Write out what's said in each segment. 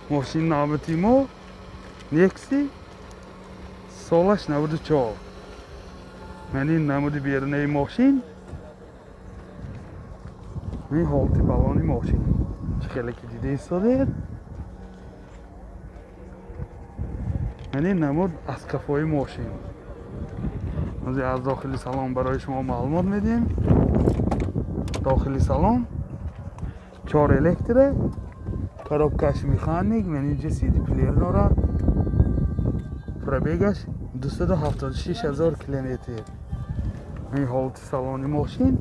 Мошини навбати мо Некси, солаш 94. Ман ин намуди берунаи мошин, ин ҳолати балони мошин. Чӣ хеле ки дида истодед. Ман ин намуд аз қафои мошин. Аз дохили салон барои шумо маълумот медиҳем. Дохили салон 4 электро, коробкаш механик, ман инҷа CD плеер дорад. Пробегаш 276 ҳазор километр. Ин ҳолати салони мошин.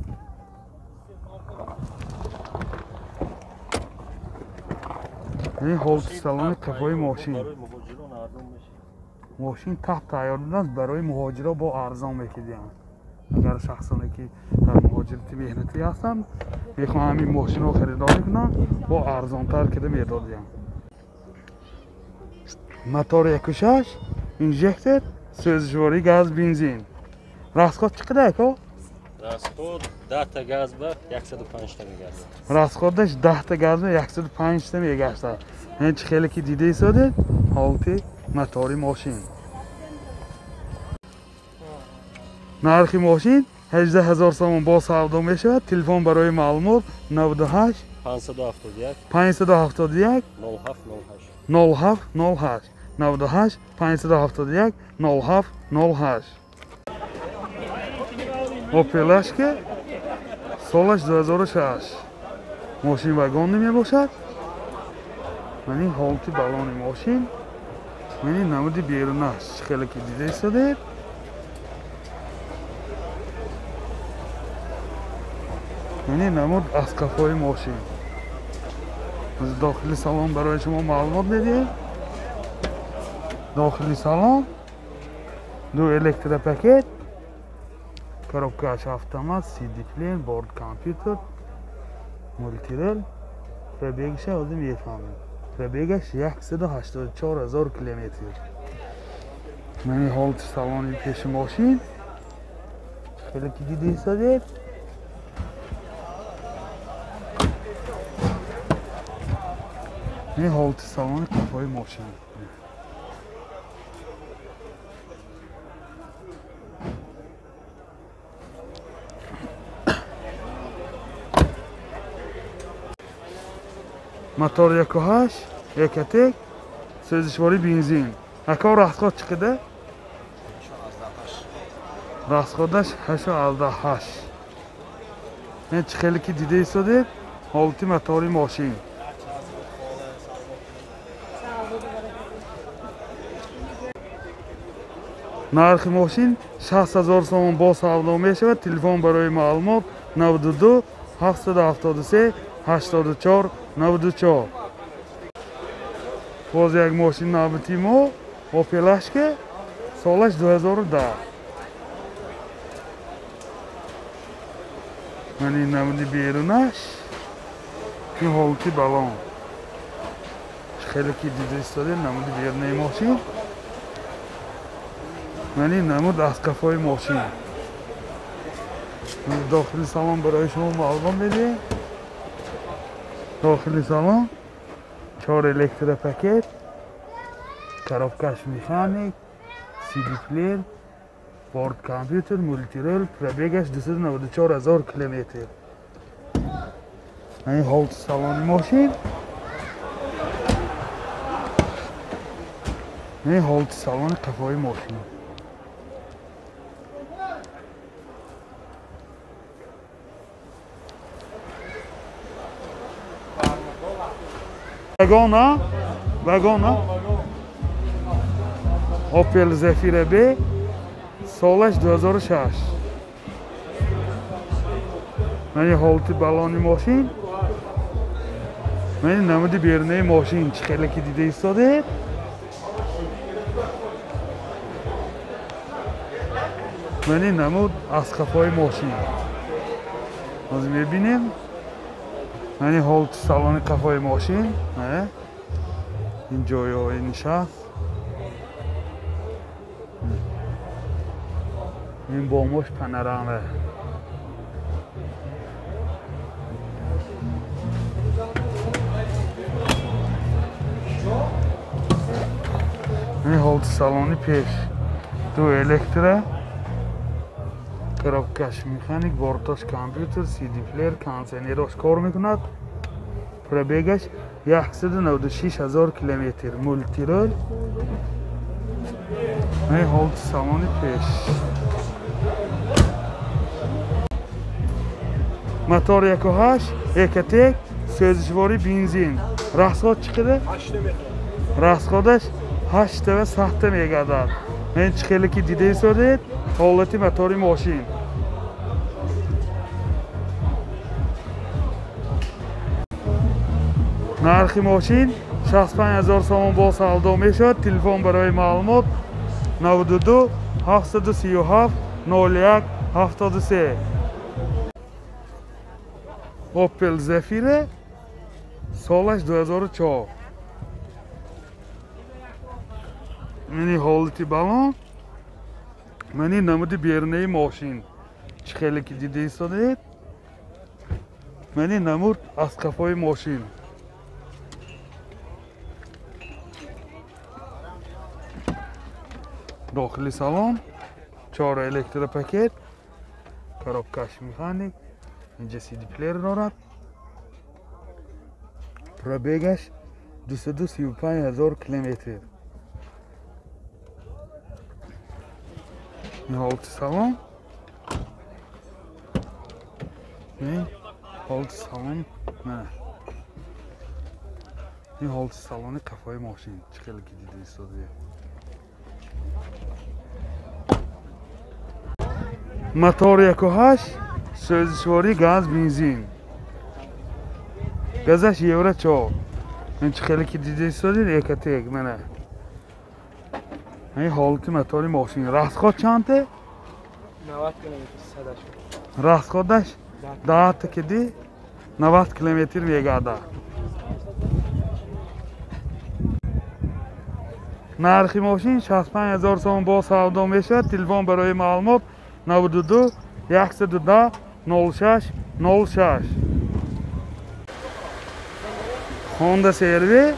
Ин ҳолати салони қафои мошин. Мошин таҳт тайёр будааст барои муҳоҷиро бо арзон мекидиҳанд. Агар шахсоне ки дар муҳоҷирати меҳнатӣ ҳастанд, мехоҳанд ҳамин мошинро харидорӣ кунанд, бо арзонтар кида медодиҳанд. Мотор 1.6, инжектор, сӯзишвории газ, бензин. Расход чӣ қадар ако? Расход 10 та газ ба 105 та мегардад. Расходаш 10 та газ ба 105 та мегардад. Ин чӣ хеле ки дида истодед, ҳолати мотори мошин. Нархи мошин 18 ҳазор сомон бо савдо мешавад. Телефон барои маълумот 98 571 571 07 08 07 08 98 571 07 08. Опел Ашка солаш 2006. Мошин вагонӣ мебошад. Ман ин ҳолати балони мошин, ман ин намуди берунаш чӣ хеле ки дида истодед. Ман ин намуд аз қафои мошин. Аз дохили салон барои шумо маълумот медиҳем. Дохили салон ду электропакет, коробкаш автомат, CD плеер, борд компютер, мультирел. Пробегша ҳозир мефаҳмем. Пробегаш 184 ҳазор километр. Ман ин ҳолати салони пеши мошин хеле ки дида истодед. Ин ҳолати салони қафои мошин. Мотор 1.8, Экотек, сӯзишвории бензин. Ако расход чӣ қадар? Расходаш 8.8. Ин чӣ хеле ки дида истодед, ҳолати мотори мошин. Нархи мошин 60 ҳазор сомон бо савдо мешавад. Телефон барои маълумот 92 773 84 94. Боз як мошин навбати мо Опел Ашка, солаш 2010. Ман ин намуди берунаш, ин ҳолати балон. Хеле ки дида истодед, намуди берунаи мошин. Ман ин намуд аз қафои мошин. Дохили салон барои шумо маълумот медиҳем. Дохили салон 4 электропакет, коробкаш механик, CD плеер, борд компютер, мультирел, пробегаш 294 ҳазор километр. Ин ҳолати салони мошин. Ин ҳолати салони қафои мошин. Вагона, вагона. Opel Zafira B, солаш 2006. Ман ин ҳолати балони мошин. Ман ин намуди берунаи мошин чӣ хеле ки дида истодед. Ман ин намуд аз қафои мошин. Ҳозир мебинем. Ман ин ҳолати салони қафои мошин. Ин ҷойҳои нишаст. Ин бомош панорама. Ин ҳолати салони пеш ду электро, коробкаш механик, борташ компютер, CD плеер, кондиционерош кор мекунад. Пробегаш 196 000 километр, мултирол. Ин ҳолати салони пеш. Мотор 1.8, Экотек, сӯзишворӣ бензин. Расход чӣ қадар? Расходаш 8,7 мегардад. Ин чӣ хеле ки дида истодед, ҳолати мотори мошин. Нархи мошин 65 000 сомон бо савдо мешавад. Телефон барои маълумот 92 737 01 73. Opel Zafira солаш 2004. Мани ҳолати балон, мани намуди берунаи мошин. Чӣ хеле ки дида истодед, мани намуд аз қафои мошин. Дохили салон 4 электропакет, коробкаш механик, инҷа CD плеер дорад. Пробегаш 235 000 километр. Ин ҳолати салон. Ин ҳолати салон, на. Ин ҳолати салони қафои мошин. Чӣ хеле ки дида истодед. Мотор 1.8, сӯзишворӣ газ, бензин. Газаш Евро 4. Ин чӣ хеле ки дида истодед, Экотек, мана. Ин ҳолати мотори мошин. Расход чанте? 90 километр садаш. Расходаш 10 киди 90 километр мегардад. Нархи мошин 65 000 сомон бо савдо мешавад. Телефон барои маълумот 92 110 06 06. Honda CR-V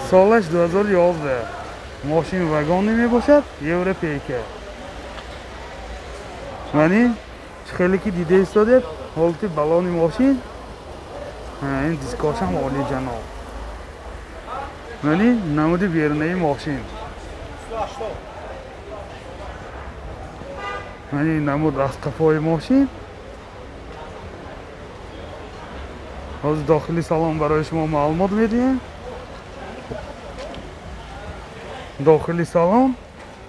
солаш 2011. Мошин вагонӣ мебошад, Европейка. Мани чӣ хеле ки дида истодед, ҳолати балони мошин, ин дискошам олиҷаноб. Мани намуди берунаи мошин. Мани намуд аз қафои мошин. Ҳозир дохили салон барои шумо маълумот медиҳем. Дохили салон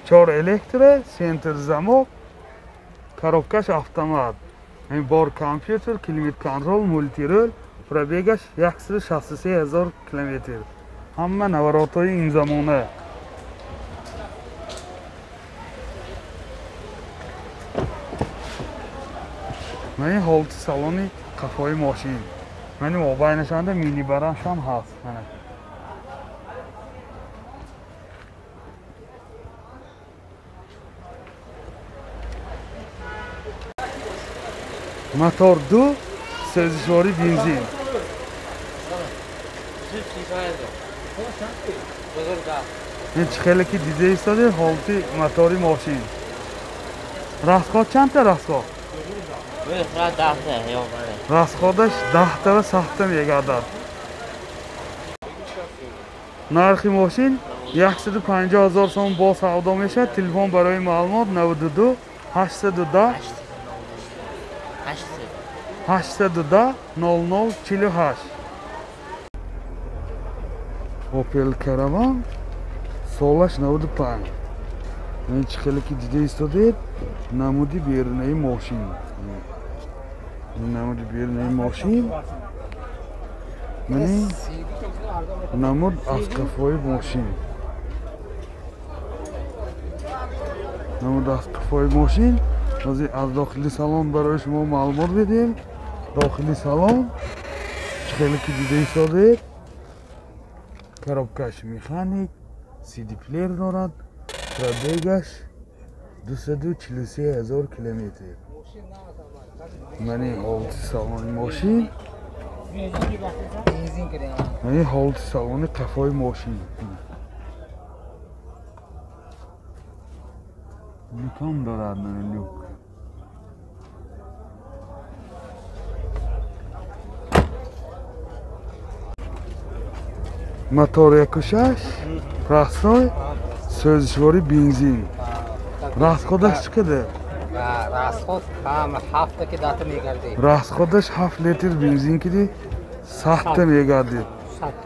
4 электро, центр замок, коробкаш автомат. Ин бор компютер, климат контрол, мултирол, пробегаш 163 000 километр. Ҳама наворотҳои ин замона. Мани ҳолати салони қафои мошин. Мани мобайнашанда минибарашам ҳаст. Мана. Мотор 2, сӯзишворӣ бензин. Ин чӣ хеле ки дида истодед, ҳолати мотори мошин. Расход чандта расход? Расходаш 10,7 мегардад. Нархи мошин 150 000 сомон бо савдо мешавад. Телефон барои маълумот 92 810 810 00 48. Opel Caravan солаш 95. Ин чӣ хеле ки дида истодед, намуди берунаи мошин. Намуди берунаи мошин. Мани намуд аз қафои мошин. Намуд аз қафои мошин. Ҳозир аз дохили салон барои шумо маълумот медиҳем. Дохили салон чӣ хеле ки дида истодед, коробкаш механик, CD плеер дорад, пробегаш 243 000 километр. Мани ҳолати салони мошин. Мани ҳолати салони қафои мошин. Люкам дорад, люк. Мотор 1.6, простой, сӯзишворӣ бензин. Расходаш чӣ қадар? Расход ҳам 7 ки дата мегардид. Расходаш 7 литр бензин киди 7 мегардид.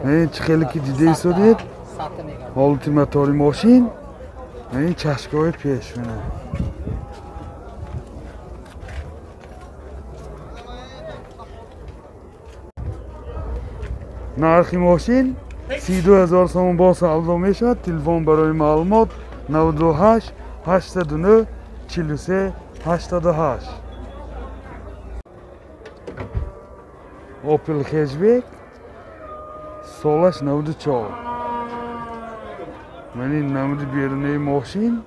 Ин чӣ хеле ки дида истодед, ҳолати мотори мошин, ин чашкаҳои пеш мена. Нархи мошин 32 000 сомон бо савдо мешавад. Телефон барои маълумот 98 809 43 88. Opel Hatchback солаш 94. Ман ин намуди берунаи мошин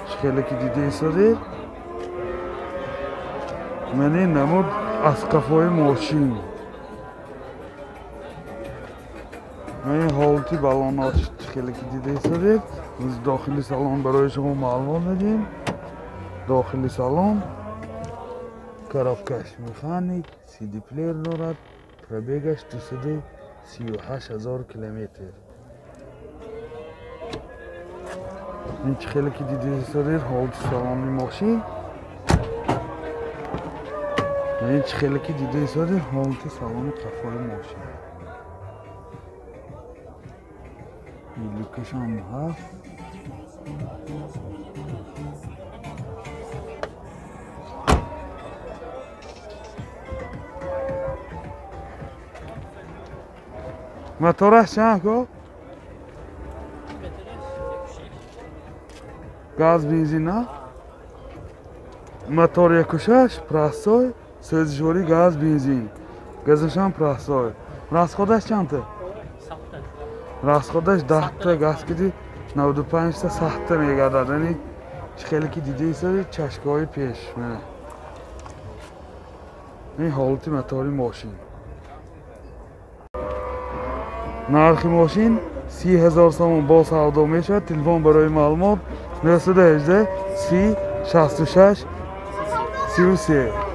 чӣ хеле ки дида истодед, ман ин намуд аз қафои мошин. Ин ҳолати балонот чӣ хеле ки дида истодед. Дохили салон барои шумо маълумот медиҳем. Дохили салон коробкаш механик, CD плеер дорад, пробегаш 238 000 километр. Ин чӣ хеле ки дида истодед ҳолати салони мошин. Ин чӣ хеле ки дида истодед ҳолати салони қафои мошин. Люкашам ҳаст. Мотораш чанд ко? Газ бензин на? Мотор 1.6, простой, сӯзишворӣ газ бензин. Газашам простой. Расходаш чандта? Расходаш 10та газ киди 95та 100та мегардад. Яъне чӣ хеле ки дида истодед чашкаҳои пеш. Ин ҳолати мотори мошин. Нархи мошин 30 000 сомон бо савдо мешавад. Телефон барои маълумот 918 30 66 33.